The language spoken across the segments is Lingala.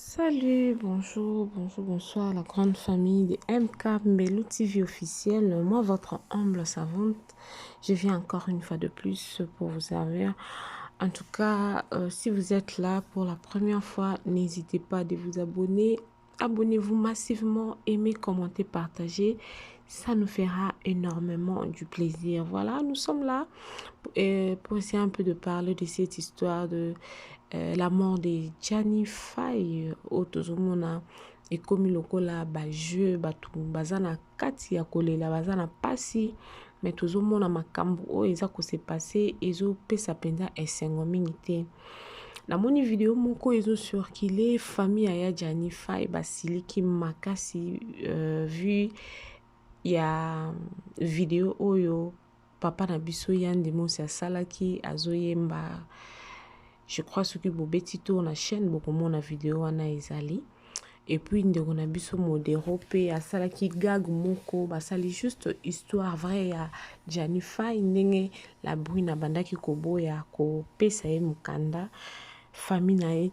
Salut, bonjour, bonjour, bonsoir, la grande famille de MK Mbelou TV officiel. Moi, votre humble savante, je viens encore une fois de plus pour vous servir. En tout cas, euh, si vous êtes là pour la première fois, n'hésitez pas de vous abonner. Abonnez-vous massivement, aimez, commentez, partagez. Ça nous fera énormément du plaisir. Voilà, nous sommes là euh, pour essayer un peu de parler de cette histoire de euh, la mort de Gianni Faye oyo tozomona ekomi lokola ba jeu bato baza na kati ya kolela baza na pasi me tozomona makambo oyo eza kose passe ezopesa mpenza esengo mingi te namoni video moko ezocircule famille ya Gianni Faye basiliki makasi euh, vu ya video oyo papa na biso Yandi Mosi asalaki azoyemba je crois soki bobeti tour na chaîne bokomona video wana ezali et puis ndeko na biso modero mpe asalaki gag moko basali juste histoire vraie ya Gianni Fay ndenge la brune abandaki koboya kopesa ye mokanda famille na ye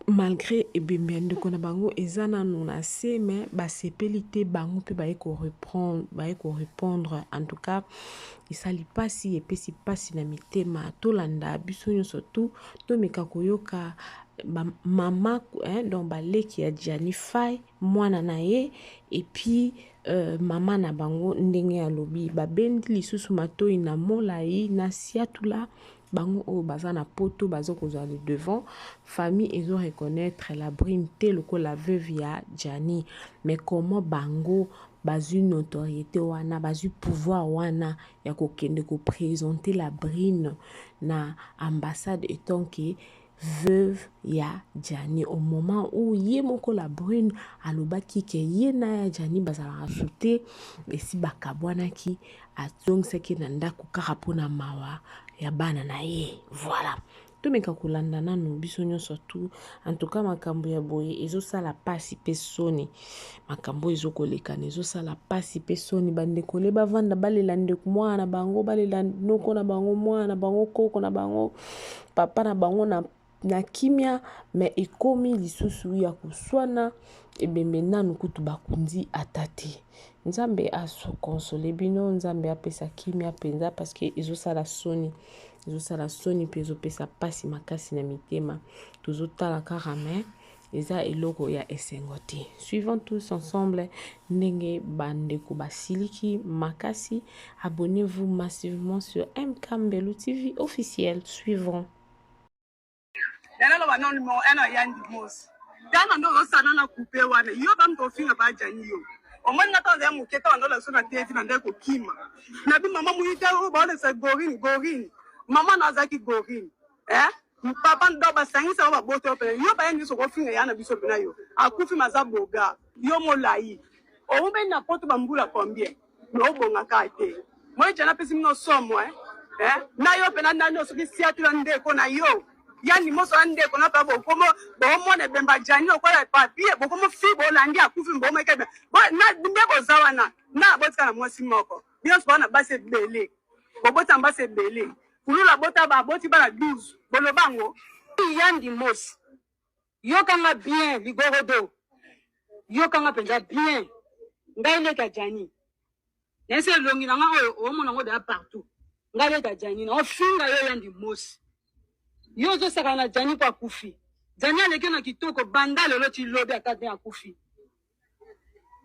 malgre ebembe ya ndeko na bango eza nanu na se mais basepeli te bango mpe baye koreprendre baye korepondre en tout cas esali mpasi epesi mpasi na mitema tolanda biso nyonso tu tomeka koyoka mama hein, donc baleki ya Gianni Fay mwana na ye epuis euh, mama na bango ndenge alobi babendi lisusu matoi na molai na siatula bango oyo baza na poto baza kozwa le devant famille ezo reconnaître la brune te lokola veuve ya Gianni mais comment bango bazwi notoriété wana bazwi pouvoir wana ya kokende kopresente la brune na ambassade etant que veuve ya Gianni au moment où ye moko la brune alobaki ke ye na ya Gianni bazalaka su te esi bakabwanaki azongisaki na ndako kaka mpona mawa ya bana na ye voilà tomeka kolanda nanu biso nyonso tu antuka makambo ya boye ezosala mpasi mpe soni makambo oyo ezokolekana ezosala mpasi mpe soni bandeko le bavanda balela ndeko mwana na bango balela noko na bango mwana na bango koko na bango papa na bango na, na kimia me ekomi lisusu ya koswana ebembe nanu kutu bakundi ata te nzambe asokonsole bino nzambe apesa kimia mpenza parceke ezosala soni ezosala soni mpe ezopesa mpasi makasi na mitema tozotala kaka me eza eloko ya esengo te suivons tous ensemble ndenge bandeko basiliki makasi abonnez-vous massivement sur MK Mbelu TV officiel suivons Naloba non numéro 1 na yandi mosi tana nde ozosana na coupe wana yo bamutu ofinga bajani yo omoni nga ntango ya moke ntango ndola so na tv na ndai kokima na bi mama muyita oyo baolekisa gorine gorine mama na azalaki gorine eh? papa ndo basangisa yo babota yo pena yo baye nyonso kofinga ya na biso pena yo akufi maza boga yo molai owumeli na poto bambula combien me obonga kaka te moi jana apesi bino somo eh? Eh? na yo pena nani oyo soki siatula ndeko na yo ya limoso ya ndeko na pa bokomo bomona ebemba jani lokola papier bokomo fi bolandi akufi bomeka nde boza wana na botika na mwasi moko bino nyonso bana basi ebele bobota basi ebele kulula bota baboti bana 12 boloba yango yandi mosi yokanga bien ligorodo yokanga mpenza bien ngai leki ya jani nayesi elongi na ngai oyo omona yango deya partout ngai leki ya jani na ofinga yo yandi mosi yo ozosakana na jani mpo akufi jani aleki na kitoko banda lelo ti lobi ata te akufi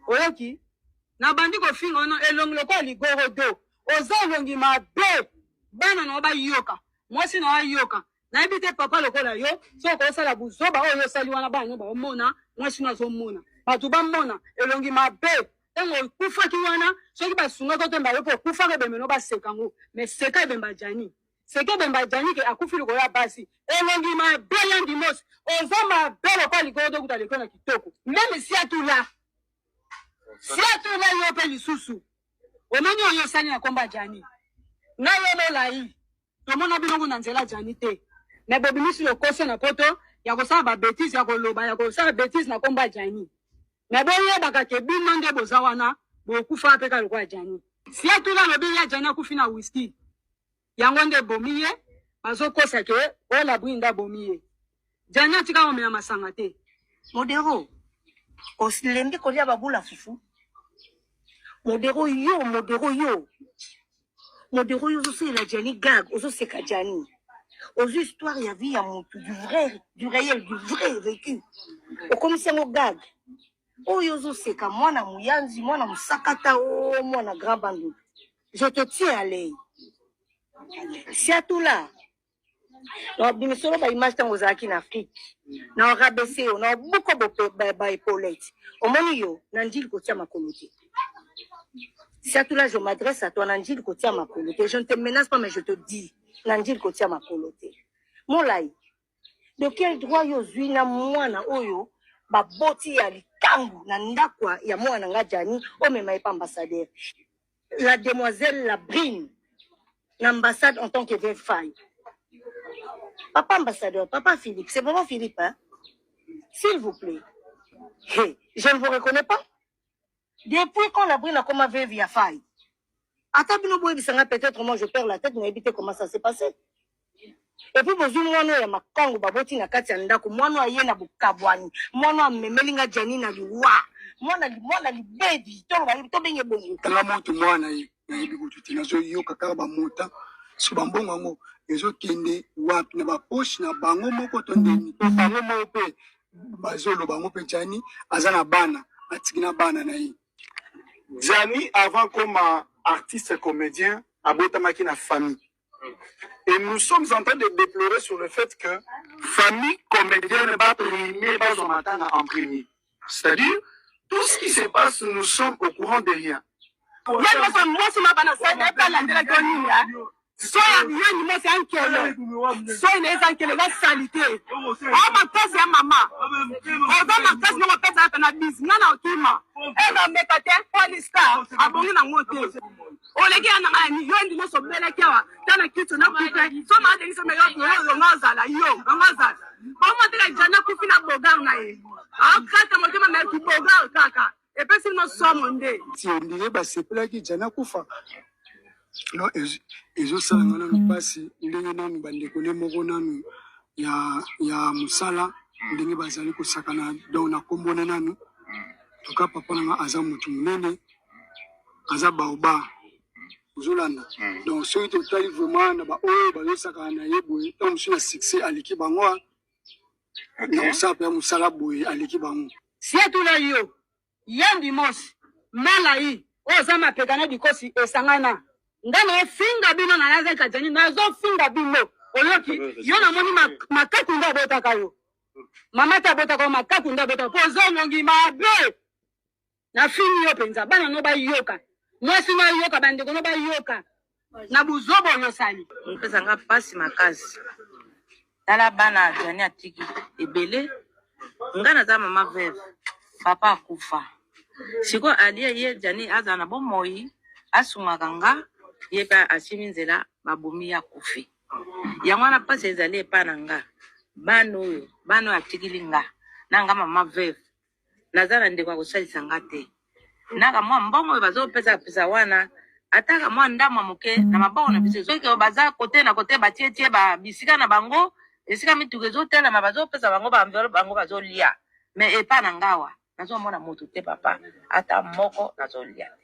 oyoki nabandi kofinga wana elongi lokola ligorodo oza elongi mabe bana na yo bayoka mwasi na yo ayoka nayebi te papa lokola yo soki okosala buzoba oyo osali wana bana no baomona mwasi no azomona bato bamona elongi mabe ntango okufaki wana soki basungaki otemba yo mpo okufaka ebembe no baseka yango me seka ebemba jani seke ebemba jani ke akufi likolo ya basi elongi mabe ya ndimosi oza mabe lokola likolo tokuta likolo na kitoko meme siatula siatula yo mpe lisusu omoni oyo osali na komba jani na yo molai tomona bino kuna nzela jani te me bobimisi lokoso na poto ya kosala babetise ya koloba ya kosala betise na komba jani me boyebaka ke bino nde boza wana bokufa mpe kaka lokola jani siatula alobi ya jani akufi na whisky yango nde ebomi ye bazokosa ke oyo labri nde abomi ye jani atika komela masanga te. Modero, olembi kolia babula fufu? Modero yo, modero yo. Modero yo ozosalela Gianni gag, ozoseka Gianni. Ozwi histoire ya vie ya mutu, du vrai, du réel, du vrai vécu. Okomisi yango gag. Oyo ozoseka mwana muyanzi, mwana musakata, o mwana grand bandu. Je te tiens à l'œil. Siatula. Na bimisolo ba image ntango ozalaki na Afrique. Na rabaisser yo, na buko ba, ba épaulette. Omoni yo, na ndjili kotia makolo te. Siatula, je m'adresse à toi, na ndjili kotia makolo te. Je ne te menace pas, mais je te dis, na ndjili kotia makolo te. Molai, de quel droit yo ozwi na mwana oyo baboti ya likambu na ndako ya mwana nga Gianni, omema ye pa ambassadeur? La demoiselle la brine l'ambassade en tant que veuve faille. Papa ambassadeur, papa Philippe, c'est papa Philippe, hein? S'il vous plaît. Hey, je ne vous reconnais pas. Depuis quand la brine a comme veuve ya faille? Ata bino boyebisanga, peut-être moi je perds la tête, nayebi te comment ça s'est passé. Et puis bozwi mwana oyo ya makangu baboti na kati ya ndako, mwana oyo aye na bokabwani, mwana oyo amemeli nga Gianni na liwa, mwana mwana libebi, toloba tobenge bongo. Tanga moto mwana ye nayebi kutu te, nazoyoka kaka bamota so bambongo yango ezokende wapi na baposhe na bango moko to ndeni po bango moko mpe bazoloba yango mpe Gianni aza na bana, atiki na bana na ye. Gianni avant comme artiste comédien abotamaki na famille. Et nous sommes en train de déplorer sur le fait que famille comédienne va primer, va matanga en premier. C'est-à-dire, tout ce qui se passe, nous sommes au courant de rien. Mwasi ma bana sa ebalandelaki yo nini? So ya yo nyimosi ya nkele, so ina eza nkele, eza salite o makasi ya mama, oza makasi nongo opesa ata na bisi nga na okima ezameka te. Polista abongi nango te, oleki ya nanga yo ndi nyonso obelaki awa ta na kiti na kupe so maadelisa me yo yonga ozala yo yonga ozala bomoteka jana kufi na bogar na ye akata motema me kibogar kaka epesi no somo nde. Ti ondire basepelaki Gianni akufa. No, ezosala nga nanu mpasi ndenge nanu bandeko ne moko nanu ya mosala ndenge bazali kosakana donc na kombo na nanu. Tuka papa nanga aza motu monene, aza baoba ozolanda. Donc soki totali vraiment na baoyo bazosakana na ye boye, ntango mosusu na succès aleki bango, na kosala mpe ya mosala boye aleki bango. Sietula yo, yambi mosi malai oyo oza mapeka na dikosi esangana nga na ofinga bino na nazalika Gianni, nazofinga bino. Oyoki yo, namoni makaku nde abotaka yo, mama te abotaka yo, makaku nde abotaka po oza elongi mabe. Nafingi yo mpenza, bana no bayoka, mwasi no ayoka, bandeko no bayoka na buzobo oyo osali. Epesa nga mpasi makasi. Tala bana Gianni atiki ebele. Nga naza mama veuve, papa akufa. Sikoyo alie ye Gianni azala na bomoi, asungaka nga, ye mpe asimi nzela, babomi ye, akufi. Yango wana mpasi ezali epa na nga. Bana oyo, bana oyo atikili nga, na nga mama veuve, naza na ndeko ya kosalisa nga te. Naka mwa mbongo oyo bazopesa pesa wana, ataka mwa ndambo ya moke na maboko na biso. Soki baza kote na kote, batietie ba bisika na bango, esika mituka ezotelama, bazopesa bango baenveloppe, bango bazolia. Mais epa na ngawa nazomona motu te, papa ata moko nazolia te.